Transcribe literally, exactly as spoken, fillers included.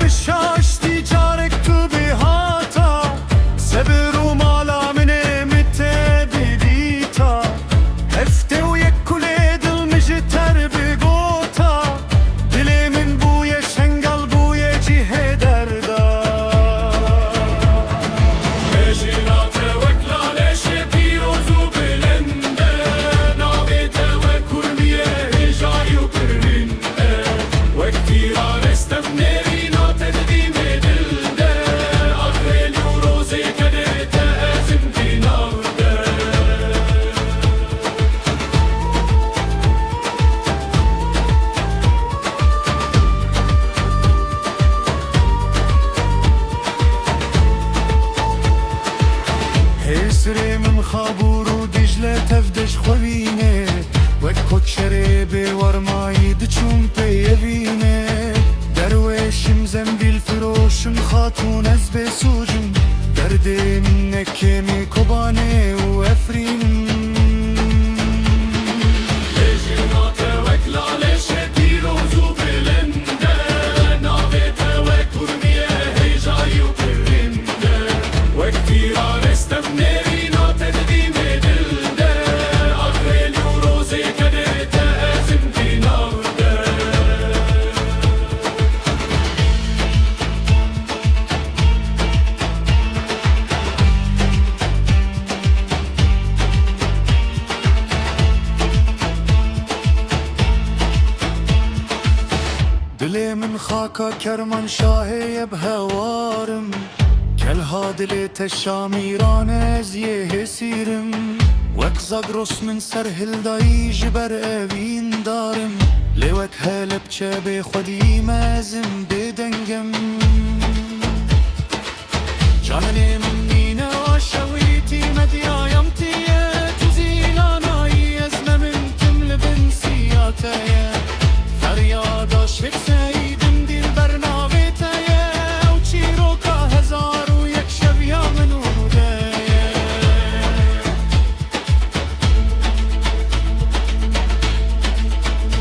Bi şaştî carek tu bihata, sebir û mala min ê min te bidîta. Heftê û yek kulê dil min ji ter bigota, dilê min bûye şengal, bûye cihê derda. Bejina te wek laleşê pîroz û bilind e, navê te wek kurmiyê hêjayî û pirîn e. Wek tîra Restem nêrîna te di dîmê dil de, axê lû rozê kedê te ezim dînar de. Hêsirê min Xabûr û Dicle tev de ji xwe vîne, wek koçerê bê warmayî diçûn pê yevîne. Derwêşim, zembîl firoşim, xatûn ez bê sûcim, derdê min ne kêmî Kobanê û Efrîn. Hêjina te wek laleşê pîroz û bilind e, navê te wek kurmiyê hêjayî û pirîn e. Wek tîra Restem nêrîna te di dîmê dil de, axê lû rozê kedê te ezim dînar de. Dilê min xaka Kermanşahê ye bi hewarim. Kelha dilê te Şamîran e, ez yê Hêsîrim. Wek Zagros min ser hildayî ji ber evîn darim. Lê wek Helebçe bê xwedî me, ez im bêdeng im. Canê min nîne aşewîtî, medyaya min tî ye, tu zîlanayî, ez me min tim li bin siya te ye. Feryada şêx